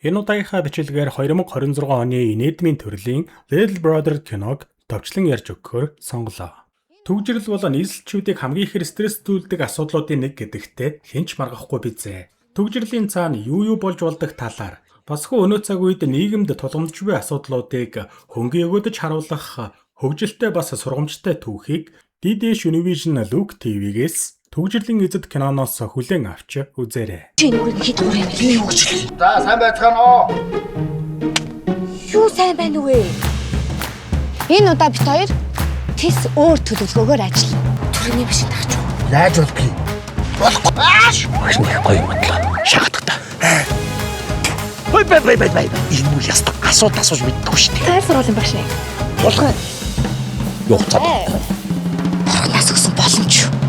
Энэ удаагийнхаа бичлэгээр 2026 оны инээдмийн төрлийн Little Brother киног товчлон ярьж өгөхөөр сонголоо. Түгжрэл бол нийслэлчүүдийг хамгийн ихээр стресстүүлдэг асуудлуудын нэг гэдэгтээ хэн ч маргахгүй бизээ. Түгжрэлийн цаана юу юу болж болдог талаар бас хөө өнөө цаг үед нийгэмд тулгамдж буй асуудлуудыг хөнгөн өгөөдөж харуулах хөгжилтэй бас сургамжтай түүхийг DDH Univision Look TV-гээс Түгжрэлийн эзэд киноноос хүлээн авч үзээрэй. Чи нүрийг хэд гур юм бэ? Би юу гэж хэлээ? За сайн байцгаана уу? Юу сайн байна вэ? Энэ удаа бит хоёр тис өөр төлөвлөгөөгөөр ажиллана. Төрөний машин таач уу? Яаж болдгийг? Болохгүй. Ааш! Багш нэг гоё юм бодлоо. Шахагдах та. Бай бай бай бай бай. Энэ мөр яста асууд асууж мэддэггүй шүү дээ. Цай сургуулийн багш нэ. Булгай. Юу цаа. Бурхнаас өгсөн боломж юу?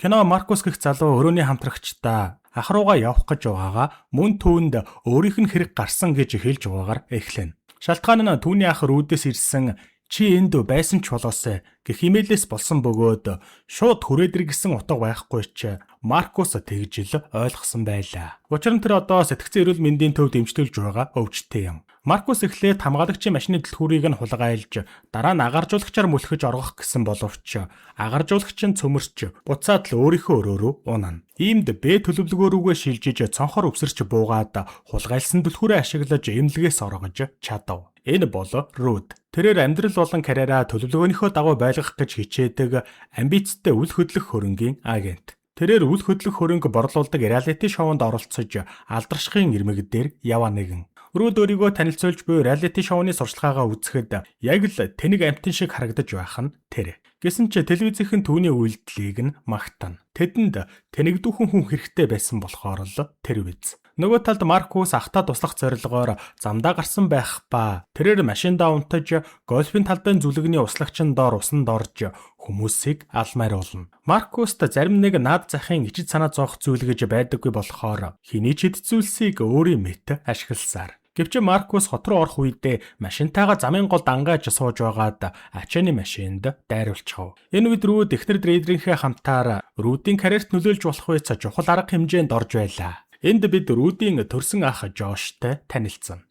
Кино Маркус гэх залуу өрөөний хамтрагчдаа ах руугаа явах гэж байгаагаа мөн түүнд өөрийнх нь хэрэг гарсан гэж хэлж байгаагаар эхлэнэ. Шалтгаан нь түүний ах Рүүдээс ирсэн чи энд байсан ч болоосай гэх имэйлээс болсон бөгөөд шууд хүрээдэр гэсэн утга байхгүй ч Маркус тэгж л ойлгосон байлаа. Учир нь тэр одоо сэтгцэн эрүүл мэндийн төвд эмчилж байгаа өвчтөй юм. Маркус эхлээд хамгаалагчийн машины түлхүүрийг нь хулгайлж дараа нь агаржуулагчаар мөлхөж оргох гэсэн боловч агаржуулагч нь цөмөрч буцаад л өөрийнхөө өрөө рүү унана. Иймд Б төлөвлөгөө рүүгээ шилжиж цонхоор өвсөрч буугаад хулгайлсан түлхүүрээ ашиглаж эмнэлгээс оргож чадав. Энэ бол Руд. Тэрээр амьдрал болон карьераа төлөвлөгөөнийхөө дагуу байлгах гэж хичээдэг амбицтай үл хөдлөх хөрөнгийн агент. Тэрээр үл хөдлөх хөрөнгө борлуулдаг реалити шоунд оролцож алдаршихын ирмэг дээр яваа нэгэн. Рүүд өөрийгөө танилцуулж буй реалити шоуны сурчлагаагаа үзэхэд яг л тэнэг амьтан шиг харагдаж байх нь тэр. Гэсэн ч телевизийнхэн түүний үйлдэлийг нь магтана. Тэдэнд тэнэгдүүхэн хүн хэрэгтэй байсан болохоор л тэр биз. Нөгөө талд Маркус ахтаа туслах зорилгоор замдаа гарсан байх ба тэрээр машиндаа унтаж гольфын талбайн зүлэгний услагчин доор усанд орж хүмүүсийг алмайруулна. Маркуст зарим нэг наад захын ичид санаа зовох зүйл гэж байдаггүй болохоор хэний ч эд зүйлсийг өөрийн мэт ашигласаар. Гэвч Маркус хот руу орох үедээ машинтайгаа замын гол дангааж сууж байгаад ачааны машинд дайруулчихав. Энэ үед Рүүд эхнэр дрейдрийнхээ хамтаар Рүүдийн карьерт нөлөөлж болох үе чухал арга хэмжээнд орж байлаа. Энд бид Рүүдийн төрсөн ах Жоштой танилцсан.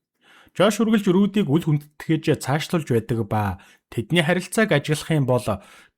Жош үргэлж Рүүдийг үл хүндэтгэж цаашлуулж байдаг ба тэдний харилцааг ажиглах юм бол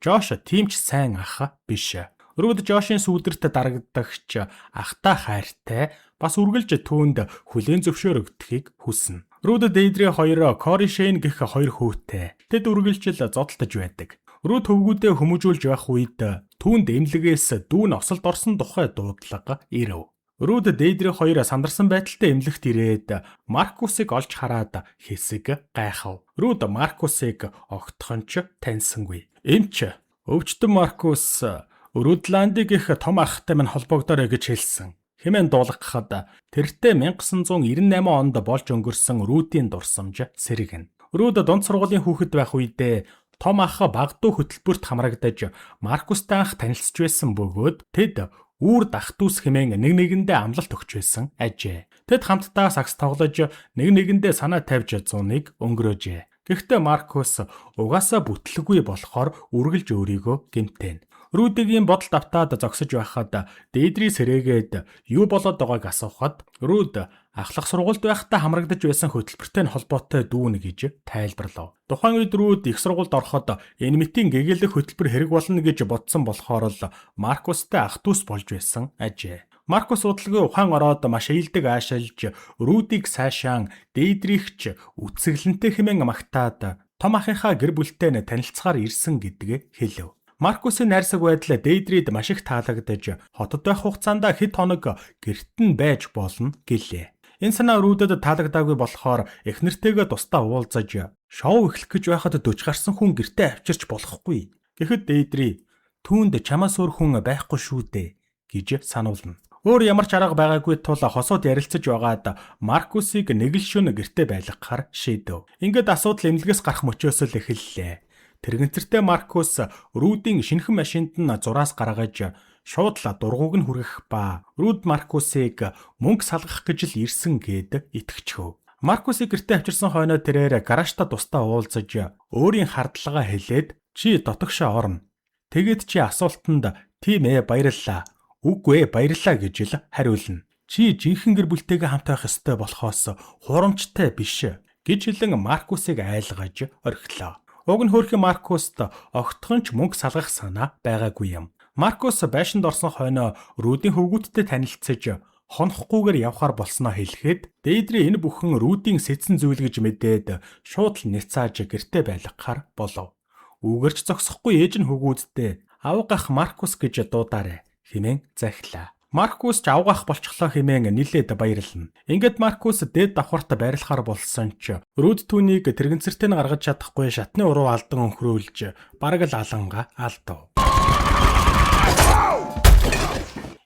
Жош тийм ч сайн ах биш. Рүүд Жошийн сүүдэрт дарагдагч ахтаа хайртай бас үргэлж түүнд хүлээн зөвшөөрөгдөхийг хүснэ. Рүүд Дейдри хоёр Кори Шейн гэх хоёр хүүтэй. Тэд үргэлжил зодтолтож байдаг. Рүүд хөвгүүдээ хүмүүжүүлж явах үед түүнд эмнэлгээс дүү нь осолд орсон тухай дуудлага ирэв. Рүүд Дейдри хоёр сандарсан байдалтай эмнэлэгт ирээд Маркусыг олж хараад хэсэг гайхав. Рүүд Маркусыг огтхон ч таньсангүй. Эмч өвчтөн Маркус Рүдландыг их том ахтай минь холбогдоорой гэж хэлсэн. Хэмээн дуулгахад тэртээ 1998 онд болж өнгөрсөн Рүүдийн дурсамж сэргэнэ. Рүүд дунд сургуулийн хүүхэд байх үедээ том ах багдуу хөтөлбөрт хамрагдаж Маркустай анх танилцж байсан бөгөөд тэд үүр дах дүүс хэмээн нэг нэгэндээ амлалт өгч байсан ажээ. Тэд хамтдаа сагс тоглож нэг нэгэндээ санаа тавьж зуныг өнгөрөөжээ. Гэхдээ Маркус угаасаа бүтлгүй болохоор үргэлж өөрийгөө гэмтэнэ. Рүдигийн бодолд автаад зогсож байхад Дээдри сэрээгээд юу болоод байгааг асуухад Рүд ахлах сургуульд байхдаа хамрагдаж байсан хөтөлбөртэй нь холбоотой дүүнэ гэж тайлбарлав. Тухайн үед Рүд их сургуульд ороход энэ мэтийн гэгээлэх хөтөлбөр хэрэг болно гэж бодсон болохоор л Маркустай ах дүүс болж байсан ажээ. Маркус удалгүй ухаан ороод маш ээлдэг аашилж Рүдийг сайшаан Дээдрихч үтсгэлэнтэй хэмээн магтаад том ахынхаа гэр бүлтэй нь танилцахаар ирсэн гэдгээ хэлэв. Маркусын найрсаг байдал Дээдрид маш их таалагдаж хотод байх хугацаанд хэд хоног гэрт нь байж болно гэлээ. Энэ санаа Рүүдэд таалагдаагүй болохоор эхнэртэйгээ тусдаа уулзаж шоу эхлэх гэж байхад 40 гарсан хүн гэртээ авчирч болохгүй. Гэхэд Дээдри түүнд чамаас өөр хүн байхгүй шүү дээ гэж сануулна. Өөр ямар ч арга байгаагүй тул хосууд ярилцаж байгаад Маркусыг нэг л шөнө гэртээ байлгахаар шийдэв. Ингээд асуудал эмнэлгээс гарах мөчөөс л эхэллээ. Тэрэгцэртэй Маркус Рүүдийн шинэхэн машинд нь зураас гаргаж шууд л дургуг нь хүргэх ба Рүүд Маркусыг мөнгө салгах гэж л ирсэн гээд итгэчихв. Маркусыг гэртээ авчирсан хойноо тэрээр гаражта тусдаа уулзаж өөрийн хардлагаа хэлээд чи дотогшоо орно. Тэгээд чи асуултанд тийм ээ баярлалаа. "Үгүй ээ, баярлалаа" гэж л хариулна. "Чи жинхэнэ гэр бүлтэйгээ хамт байх ёстой болохоос хурамчтай биш" гэж хэлэн Маркусыг айлгаж орхилоо. Уг нь хөөрхий Маркуст огтхон ч мөнгө салгах санаа байгаагүй юм. Маркус байшинд орсон хойноо Рүүдийн хөвгүүдтэй танилцаж хонохгүйгээр явхаар болсноо хэлэхэд Дээдри энэ бүхэн Рүүдийн сэцэн зүйл гэж мэдээд шууд л няцааж гэртээ байлгахаар болов. Үүгэрч зогсохгүй ээж нь хөвгүүддээ "Авгах Маркус гэж дуудаарай" хэмээн захилаа. Маркус ч авгах болчихлоо хэмээн нилээд баярлна. Ингээд Маркус дээд давхарт байрлахаар болсон ч Рүүд түүнийг тэрэгэнцэртэй нь гаргаж чадахгүй шатны уруу алдан өнхрөөлж бараг л алангаа алдав.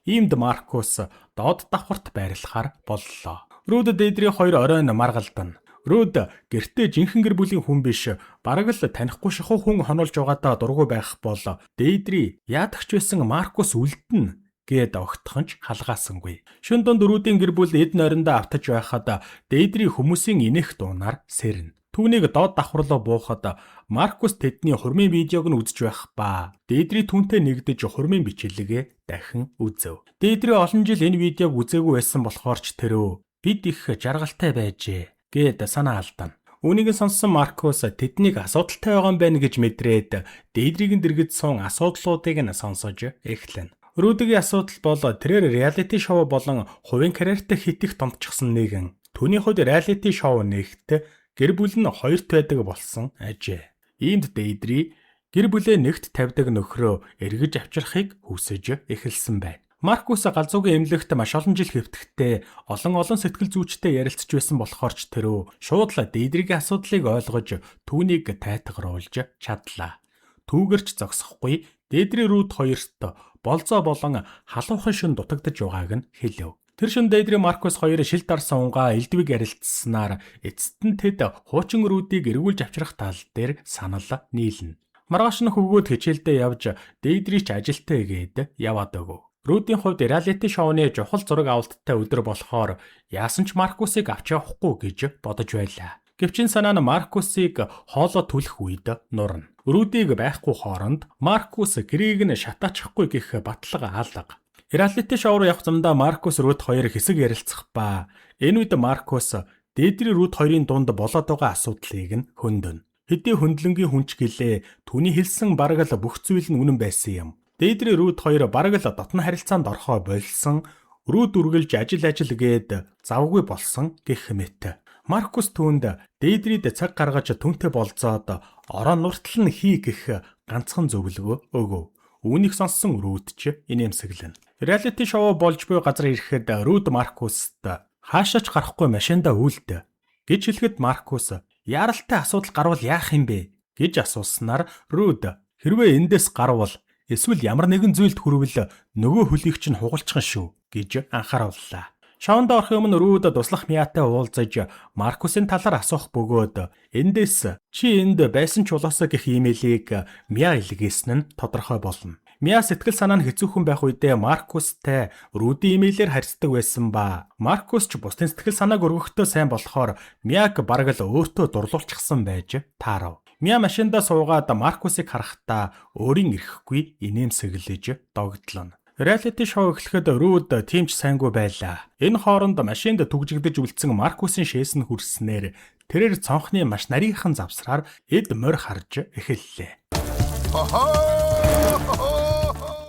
Иймд Маркус доод давхарт байрлахаар боллоо. Рүүд Дээдрийн хоёр оройн маргалдана. Рүүд гэртээ жинхэнэ гэр бүлийн хүн биш, бараг л танихгүй шахуу хүн хонолж байгаадаа дургүй байх бол Дээдри яадагч байсан Маркус үлдэнэ гээд огтхон ч халгаасангүй. Шөнө дунд Рүүдийн гэр бүл эд нойрондоо автаж байхад Дээдри хүмүүсийн инех дуунаар сэрнэ. Түүнийг доод давхар руу буухад Маркус тэдний хурмын видеог нь үзэж байх ба Дээдри түүнтэй нэгдэж хурмын бичээлгээ дахин үзэв. Дээдри олон жил энэ видеог үзээгүй байсан болохоор ч тэрөө бид их жаргалтай байжээ гээд санаа алдана. Үүнийг нь сонссон Маркус тэднийг асуудалтай байгаа юм байна гэж мэдрээд Дээдрийг нь дэргэд суун асуудлуудыг нь сонсож эхлэнэ. Рүүдгийн асуудал бол тэрээр reality show болон хувийн карьертай хэт их донтчихсон нэгэн. Түүний хувьд reality show нэгт, гэр бүл нь хоёрт байдаг болсон ажээ. Иймд Дээдри гэр бүлээ нэгт тавьдаг нөхрөө эргэж авчрахыг хүсэж эхэлсэн байна. Маркус галзуугийн эмнэлэгт маш олон жил хэвтэхдээ олон олон сэтгэл зүйчтэй ярилцж байсан болохоор ч тэрөө шууд л Дээдригийн асуудлыг ойлгож түүнийг тайтгаруулж чадлаа. Түүгэрч зогсохгүй Дээдри Рүүд хоёрт болзоо болон халуухан шөнө дутагдаж байгааг нь хэлэв. Тэр шөнө Дээдри Маркус хоёр шил дарсан унгаа элдвийг ярилцсанаар эцэст нь тэд хуучин Рүүдийг эргүүлж авчрах тал дээр санал нийлнэ. Маргааш нь хөвгүүд хичээлдээ явж Дээдри ч ажилтаа гээд яваад өгөв. Рүүдийн хувьд reality show ны чухал зураг авалттай өдөр болохоор яасан ч Маркусыг авч явахгүй гэж бодож байлаа. Гэвч энэ санаа нь Маркусыг хоолоо түлэх үед нурна. Рүүдийг байхгүй хооронд Маркус гэрийг нь шатаачихгүй гэх баталгаа алга. Reality show руу явах замдаа Маркус Рүүд хоёр хэсэг ярилцах ба энэ үед Маркус Дээдри Рүүд хоёрын дунд болоод байгаа асуудлыг нь хөндөөнө. Хэдий хөндлөнгийн хүн ч гэлээ, түүний хэлсэн бараг л бүх зүйл нь үнэн байсан юм. Дээдри Рүүд хоёр бараг л дотно харилцаанд орхоо болсон. Рүүд үргэлж ажил ажил гээд завгүй болсон гэх мэт. Маркус түүнд Дээдрид цаг гаргаж түүнтэй болзоод ороо нуртал нь хий гэх ганцхан зөвлөгөө өгөв. Үүнийг сонссон Рүүд ч инээмсэглэнэ. Reality show болж буй газар ирэхэд Рүүд Маркуст "Хаашаа ч гарахгүй машиндаа үлд" гэж хэлэхэд Маркус "Яаралтай асуудал гарвал яах юм бэ?" гэж асууснаар Рүүд "Хэрвээ эндээс гарвал эсвэл ямар нэгэн зүйлд хүрвэл нөгөө хөлийг чинь хугалчихна шүү" гэж анхаарууллаа. Шоунд орохын өмнө Рүүд туслах Миатай уулзаж Маркусын талаар асуух бөгөөд эндээс чи энд байсан ч болоосой гэх имэйлийг Миа илгээсэн нь тодорхой болно. Миа сэтгэл санаа нь хэцүүхэн байх үедээ Маркустай Рүүдийн имэйлээр харьцдаг байсан ба Маркус ч бусдын сэтгэл санааг өргөхдөө сайн болохоор Миаг бараг л өөртөө дурлуулчихсан байж таарав. Миа машиндаа суугаад Маркусыг харахтаа өөрийн эрхгүй инээмсэглэж догдлоно. Reality show эхлэхэд Рүүд тийм ч сайнгүй байлаа. Энэ хооронд машинд түгжигдэж үлдсэн Маркусын шээс нь хүрснээр тэрээр цонхны маш нарийхан завсраар эд морь харж эхэллээ.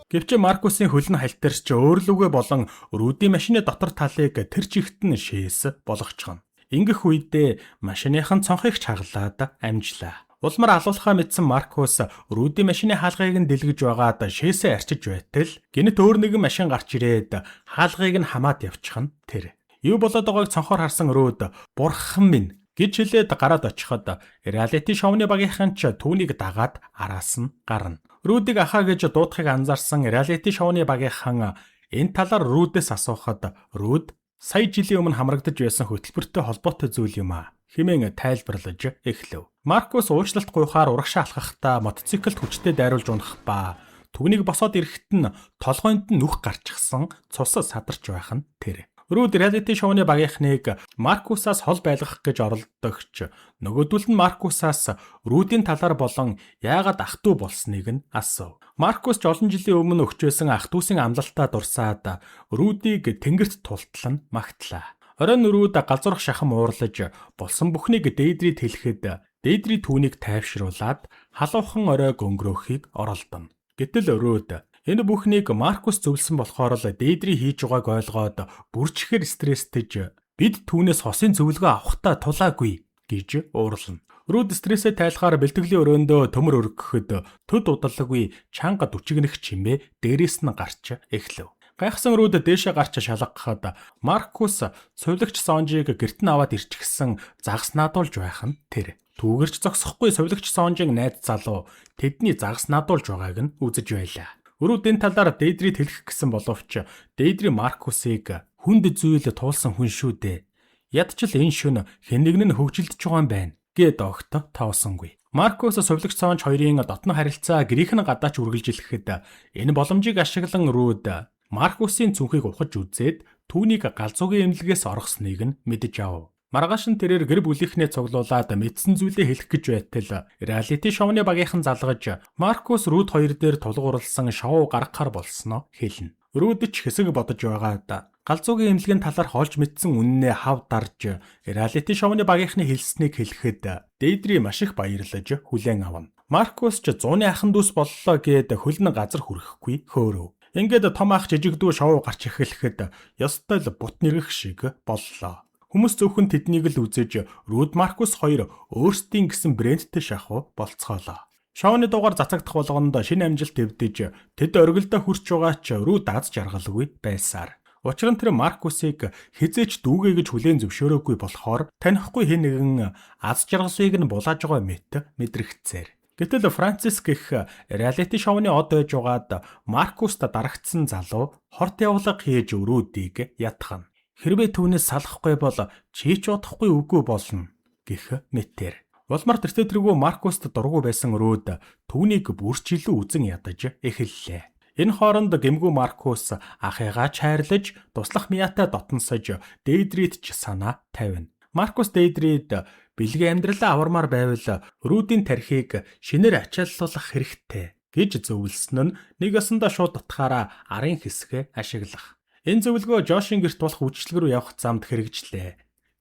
Гэвч Маркусын хөл нь халтарч өөрлөгөө болон Рүүдийн машины дотор талыг тэр чигт нь шээс болгочихно. Ингэх үедээ машиныхан цонхыг чаглаад амжлаа. Улмаар алуулахаа мэдсэн Маркус Рүүдийн машины хаалгыг нь дэлгэж байгаад шээсээ арчиж байтал гэнэт өөр нэгэн машин гарч ирээд хаалгыг нь хамаад явчих нь тэр. Юу болоод байгааг цонхоор харсан Рүүд "Бурхан минь" гэж хэлээд гараад очиход reality show ны багийнхан ч түүнийг дагаад араас нь гарна. Рүүдийг ахаа гэж дуудахыг анзаарсан reality show ны багийнхан энэ талаар Рүүдээс асуухад Рүүд сая жилийн өмнө хамрагдаж байсан хөтөлбөртэй холбоотой зүйл юм аа хэмээн тайлбарлаж эхлэв. Маркус уучлалт гуйхаар урагшаа алхахдаа мотоциклд хүчтэй дайруулж унах ба түүнийг босоод ирэхэд нь толгойнд нь нүх гарчихсан, цус садарч байх нь тэр. Рүүд reality шоуны багийнхныг Маркусаас хол байлгах гэж оролдогч нөгөөдөл нь Маркусаас Рүүдийн талаар болон яагаад ах дүү болсныг нь асуув. Маркус ч олон жилийн өмнө өгч байсан ах дүүсийн амлалтаа дурсаад Рүүдийг тэнгэрт тултал нь магтлаа. Оройн Рүүд галзуурах шахам уурлаж болсон бүхнийг Дээдрид хэлэхэд Дээдри түүнийг тайвшруулад халуухан оройг өнгөрөөхийг оролдоно. Гэтэл Рүүд энэ бүхнийг Маркус зөвлөсөн болохоор л Дээдри хийж байгааг ойлгоод бүрчгээр стресстэж бид түүнээс хосын зөвлөгөө авахдаа тулаагүй гэж уурлана. Рүүд стрессээ тайлахаар бэлтгэлийн өрөөндөө төмөр өргөхөд төд удалгүй чанга дүчигнэх чимээ дээрээс нь гарч эхлэв. Гайхсан Рүүд дээшээ гарч шалгахад Маркус сувилагч Сонжийг гэрт нь аваад ирчихсэн загас наадуулж байх нь тэр. Түүгэрч зогсохгүй сувилагч Сонжийн найз залуу тэдний загас наадуулж байгааг нь үзэж байлаа. Рүүд энэ талаар Дээдрид хэлэх гэсэн боловч Дээдри Маркусыг хүнд зүйл туулсан хүн шүү дээ. Ядчил энэ шөнө хэн нэг нь хөгжилдөж байгаа юм байна гээд огт тоосонгүй. Маркус сувилагч Сонж хоёрын дотно харилцаа гэрийнх нь гадаач үргэлжлэхэд энэ боломжийг ашиглан Рүүд Маркусын цүнхийг ухаж үзээд түүнийг галзуугийн эмнэлгээс оргосныг нь мэдэж ав. Маргааш нь тэрээр гэр бүлийнхнээ цуглуулад мэдсэн зүйлээ хэлэх гэж байтал reality шоуны багийнхан залгаж Маркус Рүүд хоёр дээр тулгуурласан шоу гаргахаар болсноо хэлнэ. Рүүд ч хэсэг бодож байгаад галзуугийн эмнэлгийн талаар олж мэдсэн үнэнээ хав дарж reality шоуны багийнхны хэлснийг хэлэхэд Дээдри маш их баярлаж хүлээн авна. Маркус ч зууны ахан дүүс боллоо гээд хөл нь газар хүрэхгүй хөөрөв. Ингээд том ах жижиг дүү шоу гарч эхлэхэд ёстой л бут нэргэх шиг боллоо. Хүмүүс зөвхөн тэднийг л үзэж Рүүд Маркус хоёр өөрсдийн гэсэн брэндтэй шахуу болцоолоо. Шоуны дугаар цацагдах болгонд шинэ амжилт эвдэж тэд оргилдоо хүрч байгаа ч Рүүд аз жаргалгүй байсаар. Учир нь тэр Маркусыг хэзээ ч дүүгээ гэж хүлээн зөвшөөрөөгүй болохоор танихгүй хэн нэгэн аз жаргалыг нь булааж байгаа мэт мэдрэгдсээр. Гэтэл Франциск гэх reality шоуны од байж байгаад Маркуст дарагдсан залуу хорт явлага хийж Рүүдийг ятгах. Хэрвээ түүнээс салахгүй бол чи ч удахгүй үгүй болно гэх мэтээр. Улмаар тэртээ тэргүй Маркуст дургүй байсан Рүүд түүнийг бүрч илүү үзен ядаж эхэллээ. Энэ хооронд гэмгүй Маркус ахыгаа ч хайрлаж туслах Миатай дотносож Дээдрид ч санаа тавина. Маркус Дээдрид бэлгийн амьдралаа авармаар байвал Рүүдийн тархийг шинээр ачааллуулах хэрэгтэй гэж зөвлөсөн нь нэг ёсондоо шууд утгаараа арын хэсгээ ашиглах. Энэ зөвлөгөө Жошийн гэрт болох үйлчлэг рүү явах замд хэрэгжлээ.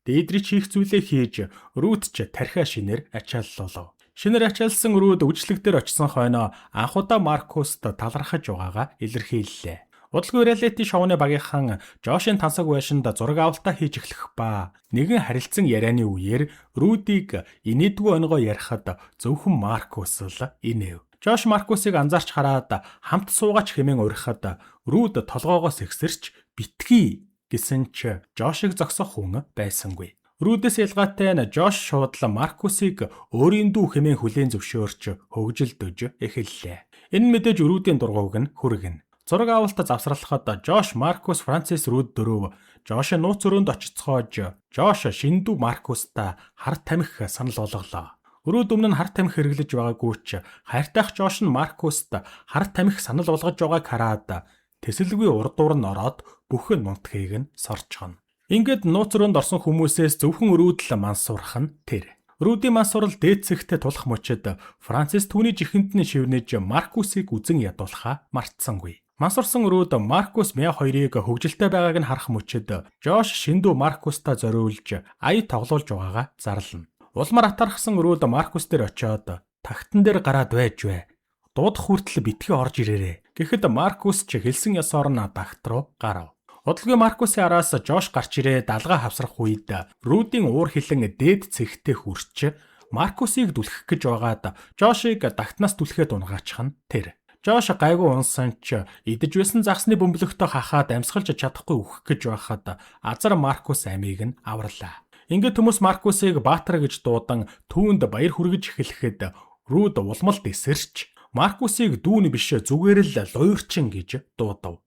Дээдри ч хийх зүйлээ хийж Рүүд ч тархиа шинээр ачааллуулав. Шинээр ачаалсан Рүүд үйлчлэг дээр очисон хойноо анх удаа Маркуст талархаж байгаагаа илэрхийллээ. Удалгүй reality шоуны багийнхан Жошийн тансаг байшинд зураг авалтаа хийж эхлэх ба нэгэн харилцан ярианы үеэр Рүүдийг инээдгүй онгоо ярихад зөвхөн Маркус л инээв. Жош Маркусыг анзаарч хараад хамт суугаач хэмээн урихад Рүүд толгоогоо сэгсэрч битгий гэсэн ч Жошийг зогсоох хүн байсангүй. Рүүдээс ялгаатай нь Жош шууд л Маркусыг өөрийн дүү хэмээн хүлээн зөвшөөрч хөгжилдөж эхэллээ. Энэ мэдээж Рүүдийн дургуйг нь хүргэнэ. Зураг авалт завсарлахад Жош, Маркус, Францис, Рүүд дөрөв Жошийн нууц өрөөнд очицоож Жош шинэ дүү Маркустай хар тамхи санал болголоо. Рүүд өмнө нь хар тамхи хэрэглэж байгаагүй ч хайртайх Жош нь Маркуст хар тамхи санал болгож байгааг хараад тэсэлгүй урдуур нь ороод бүхэн нутгийг нь сорчихно. Ингээд нууц өрөөнд орсон хүмүүсээс зөвхөн Рүүд л мансуурах нь тэр. Рүүдийн мансуурал дээд цэгтээ тулах мөчид Францис түүний жихэнд нь шивнэж Маркусыг үзен ядуулахаа мартсангүй. Мансуурсан Рүүд Маркус Миа хоёрыг хөгжилтэй байгааг нь харах мөчид Жош шинэ дүү Маркустай зориулж ая тоглуулж байгаагаа зарлана. Улмаар атархсан Рүүд Маркус дээр очиод тагтан дээр гараад байж бай. Дуудах хүртэл битгий орж ирээрээ. Гэхэд Маркус ч хэлсэн ёсоор нь дагт руу гарав. Удалгүй Маркусын араас Жош гарч ирээ далгаа хавсрах үед Рүүдийн уур хилэн дээд цэгтээ хүрч Маркусыг түлхэх гэж байгаад Жошийг дагтнаас түлхээд унгаачих нь тэр. Жош гайгүй унсан ч идэж байсан загсны бөмбөлөгтөө хахаад амьсгалж чадахгүй үхэх гэж байхад азар Маркус амийг нь аварлаа. Ингээд хүмүүс Маркусыг Баатар гэж дуудан түүнд баяр хүргэж эхлэхэд Рүүд улмалд эсэрч Маркусыг дүүн биш зүгээр л луйрчин гэж дуудав.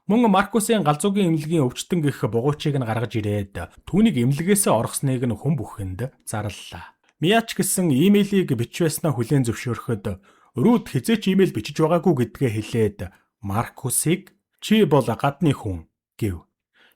Мөн Маркусын галзуугийн эмнэлгийн өвчтөн гэх бугуйчийг нь гаргаж ирээд түүнийг эмнэлгээсээ оргосныг нь хүн бүхэнд зарлалаа. Миач гэсэн имэйлийг бичвэснээ хүлээн зөвшөөрөхөд Рүүд хэзээ ч имэйл бичиж байгаагүй гэдгээ хэлээд Маркусыг чи бол гадны хүн гэв.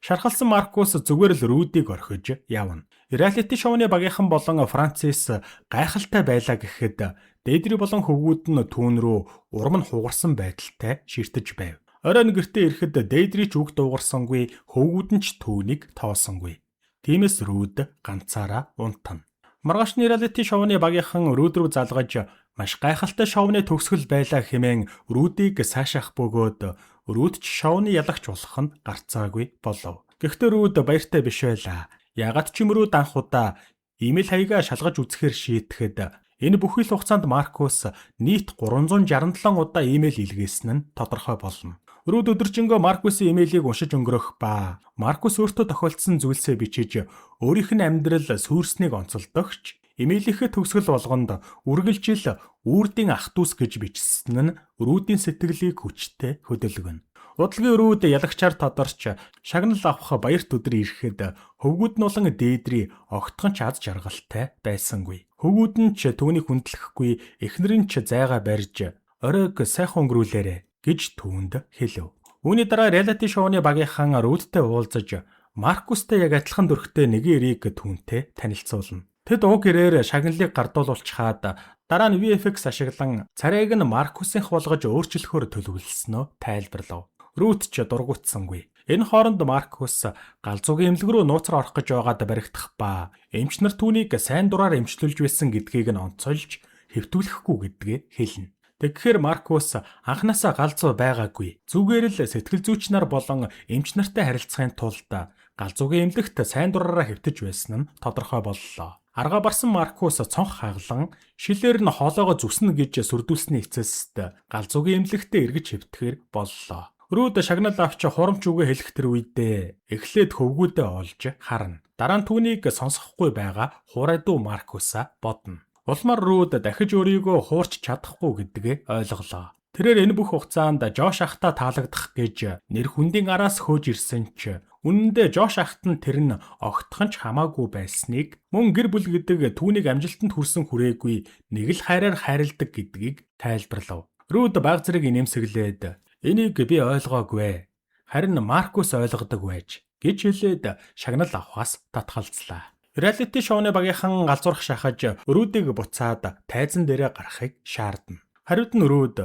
Шархалсан Маркус зүгээр л Рүүдийг орхиж явна. Реалити шоуны багийнхан болон Францис гайхалтай байлаа гэхэд Дедри болон хөвгүүд нь түүн рүү урам нь хугарсан байдалтай ширтэж байв. Оройн гэртээ ирэхэд Дедри ч үг дуугарсангүй, хөвгүүд нь ч түүнийг тоосонгүй. Тиймээс Рүүд ганцаараа унтана. Маргааш нь реалити шоуны багийнхан Рүүд рүү залгаж маш гайхалтай шоуны төгсгөл байлаа хэмээн Рүүдийг сайшаах бөгөөд Рүүд ч шоуны ялагч болох нь гарцаагүй болов. Гэхдээ Рүүд баяртай биш байлаа. Яагаад ч юм Рүүд анх удаа имэйл хаягаа шалгаж үзэхээр шийтгэхэд энэ бүхий л хугацаанд Маркус нийт 367 удаа имэйл илгээсэн нь тодорхой болно. Рүүд өдөржингөө Маркусын имэйлийг уншиж өнгөрөх ба Маркус өөртөө тохиолдсон зүйлсээ бичиж өөрийнх нь амьдрал сүрснийг онцолдогч имэйлийнхээ төгсгөл болгонд үргэлжил үрдийн ах дүүс гэж бичсэн нь Рүүдийн сэтгэлийг хүчтэй хөдөлгөнө. Удалгүй Рүүд ялагчаар тодорч шагнал авах баярт өдөр ирэхэд хөвгүүд нь болон Дээдри огтхон ч аз жаргалтай байсангүй. Хөвгүүд нь ч түүнийг хүндлэхгүй, эхнэр нь ч зайгаа барьж оройг сайхан өнгөрүүлээрэ гэж түүнд хэлв. Үүний дараа реалити шоуны багийнхан Рүүдтэй уулзаж Маркустай яг адилхан төрхтэй нэгэн эрийг түүнтэй танилцуулна. Тэд уг ирээр шагналыг гардуулуулчихаад дараа нь VFX ашиглан царайг нь Маркусынх болгож өөрчлөхөөр төлөвлөснөө тайлбарлав. Рүүд ч дургуутсангүй. Энэ хооронд Маркус галзуугийн эмнэлэг рүү нууцаар орох гэж байгаад баригдах ба эмч нар түүнийг сайн дураар эмчлүүлж байсан гэдгийг нь онцолж хэвтүүлэхгүй гэдгээ хэлнэ. Тэгэхээр Маркус анханасаа галзуу байгаагүй. Зүгээр л сэтгэл зүйч нар болон эмч нартай харилцахын тулд галзуугийн эмнэлэгт сайн дураараа хэвтэж байсан нь тодорхой боллоо. Аргаа барсан Маркус цонх хаглан шилээр нь хоолоогоо зүснэ гэж сүрдүүлсний эцэст галзуугийн эмнэлэгтээ эргэж хэвтэхээр боллоо. Рүүд шагнал авч хурамч үгээ хэлэх тэр үедээ эхлээд хөвгүүдээ олж харна. Дараа нь түүнийг сонсохгүй байгаа хуурай дүү Маркусаа бодно. Улмаар Рүүд дахиж өөрийгөө хуурч чадахгүй гэдгээ ойлголоо. Тэрээр энэ бүх хугацаанд Жош ахтаа таалагдах гэж нэр хүндийн араас хөөж ирсэн ч үнэн дээр Жош ахт нь тэр нь огтхон ч хамаагүй байсныг мөн гэр бүл гэдэг түүнийг амжилтанд хүрсэн хүрээгүй нэг л хайраар хайрладаг гэдгийг тайлбарлав. Рүүд баг зэрэг инээмсэглээд энийг би ойлгоогүй. Харин Маркус ойлгодог байж гэж хэлээд шагнал авахаас татгалзлаа. Реалити шоуны багийнхан галзуурах шахаж Рүүдийг буцаад тайзан дээрээ гарахыг шаардна. Хариуд нь Рүүд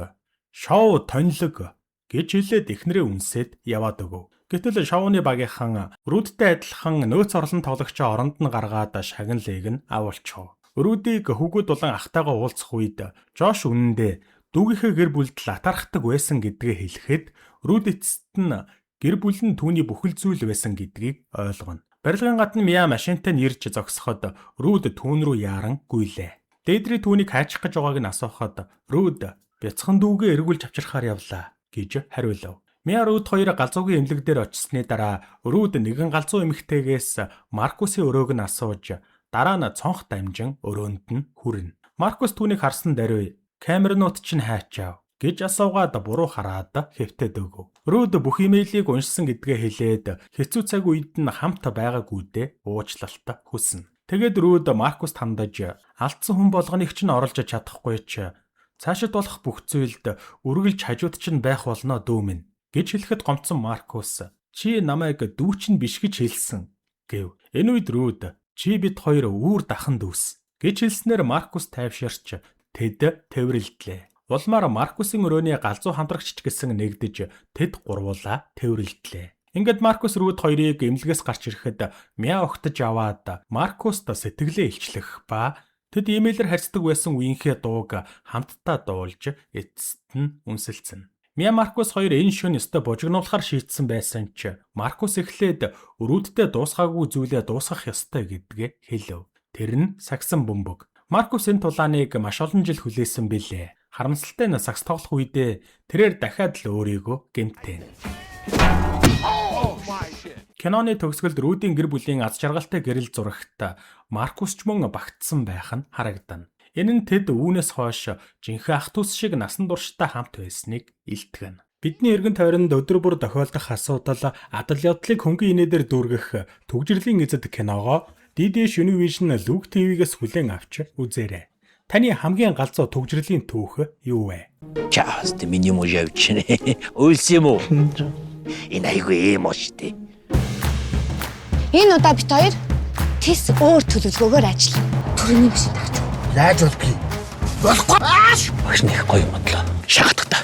шоу тонилог гэж хэлээд эхнэрээ үнсээд яваад өгөв. Гэтэл шоуны багийнхан Рүүдтэй адилхан нөөц орлон тоглогчоо оронд нь гаргаад шагналыг нь авуулчихв. Рүүдийг хөвгүүд болон ахтайгаа уулзах үед Жош үнэндээ дүүгийнхээ гэр бүлд л атаархдаг байсан гэдгээ хэлэхэд Рүүд эцэст нь гэр бүл нь түүний бүхэл зүйл байсан гэдгийг ойлгоно. Барилгын гадна Миа машинтай нь ирж зогсоход Рүүд түүн рүү яаран гүйлээ. Дээдри түүнийг хайчих гэж байгааг нь асуухад Рүүд бяцхан дүүгээ эргүүлж авчрахаар явлаа гэж хариулав. Миа Рүүд хоёр галзуугийн эмнэлэг дээр очсны дараа Рүүд нэгэн галзуу эмэгтэйгээс Маркусын өрөөг нь асууж дараа нь цонх дамжин өрөөнд нь хүрнэ. Маркус түүнийг харсан даруй камернууд чинь хайчаав гэж асуугаад буруу хараад хэвтээд өгөв. Рүүд бүх имэйлийг уншсан гэдгээ хэлээд хэцүү цаг үед нь хамт байгаагүйдээ уучлалт хүснэ. Тэгээд Рүүд Маркуст хандаж алдсан хүн болгоныг чинь оруулж чадахгүй ч цаашид болох бүх зүйлд үргэлж хажууд чинь байх болно дүү минь гэж хэлэхэд гомдсон Маркус чи намайг дүү чинь биш гэж хэлсэн гэв. Энэ үед Рүүд чи бид хоёр үүр дахан дүүс гэж хэлснээр Маркус тайвширч тэд тэврэлдлээ. Улмаар Маркусын өрөөний галзуу хамтрагч ч гэсэн нэгдэж тэд гурвуулаа тэврэлдлээ. Ингээд Маркус Рүүд хоёрыг эмнэлгээс гарч ирэхэд Миа угтаж аваад Маркуст сэтгэлээ илчлэх ба тэд имэйлээр харьцдаг байсан үеийнхээ дууг хамтдаа дуулж эцэст нь үнсэлцэн. Миа Маркус хоёр энэ шөнө ёстой бужигнуулахар шийдсэн байсан ч Маркус эхлээд Рүүдтэй дуусгаагүй зүйлээ дуусгах ёстой гэдгээ хэлв. Тэр нь сагсан бөмбөг. Маркус энэ тулааныг маш олон жил хүлээсэн билээ. Харамсалтай нь сагс тоглох үедээ тэрээр дахиад л өөрийгөө гэмтэнэ. Киноны төгсгөлд Рүүдийн гэр бүлийн аз жаргалтай гэрэл зурагт Маркус ч мөн багтсан байх нь харагдана. Энэ нь тэд үүнээс хойш жинхэнэ ах дүүс шиг насан туршдаа хамт байсныг илтгэнэ. Бидний эргэн тойронд өдөр бүр тохиолдох асуудал адал явдлыг хөнгөн инээдээр дүүргэх түгжрэлийн эзэд киногоо DDH Univision Look TV-гээс хүлээн авч үзээрэй. Таны хамгийн галзуу түгжрэлийн түүх юу вэ? Чаас тэ миний мужавчнэ. Уйлсан юм уу? Энэ айгүй юм уу штэ. Энэ удаа бит хоёр тис өөр төлөвлөгөөгөөр ажиллана. Төрөний машин таарч. Яаж болдгийг? Болохгүй. Ааш. Багш нэг гоё юм бодлоо. Шахагдах та.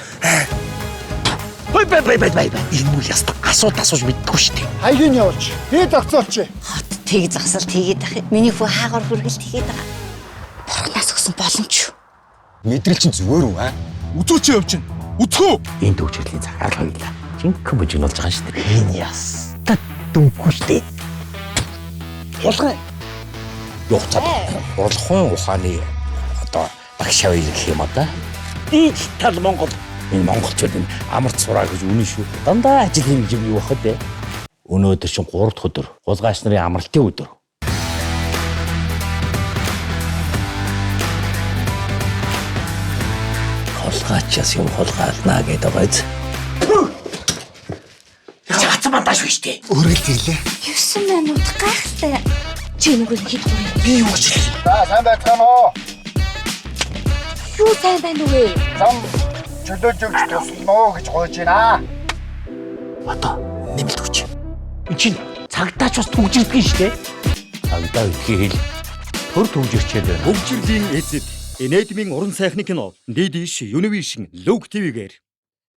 Бай бай бай бай бай. Энэ мөр яста асуулт асууж мэддэггүй шүү дээ. Хаягийг явуулч. Би зохицуулчих. Хот тэг засал тэгээд ах. Миний хүү хаагаар хүргэл тэгээд байгаа. Бурхнаас өгсөн боломж шүү. Мэдрэл чинь зүгээр үү аа? Үзүүч явж чинь. Үзхүү. Энэ төвчрлийн захаал хоёлаа. Жинхэнэ бужигнуулж байгаа шүү дээ. Энэ яста дүнгүй шүү дээ. Хулгай. Юуцаад уралхуун ухааны одоо багш авъя гэх юм одоо. Дийд тал Монгол. Энэ монголчууд энэ амарч сураа гэж үнэн шүү. Дандаа ажил хийнэ гэж юм юу бахад вэ? Өнөөдөр чинь 3 дахь өдөр. Хулгайч нарын амралтын өдөр. Хулгайчаас юм хулгайлнаа гэдэг байз. Чагцсан мандаш шүү дээ. Өргөлт ирлээ. 9 минут гайхалтай. Чи нүгэл хэд хүрээ? Би юу гэж За сайн байцгаана уу? Юу сайн байна вэ? Зам чөлөөж өгч туслана уу гэж гуйж байна. Одоо нэмэлт хүч. Энд чинь цагдаач бас түгжирдэг юм шүү дээ. Цагдаа идэхий хэл төр төвжирчээд байна. Хөгжирлийн эзэд Энэдмийн уран сайхны кино Дидиш Юнивишн Лүк ТV-гээр.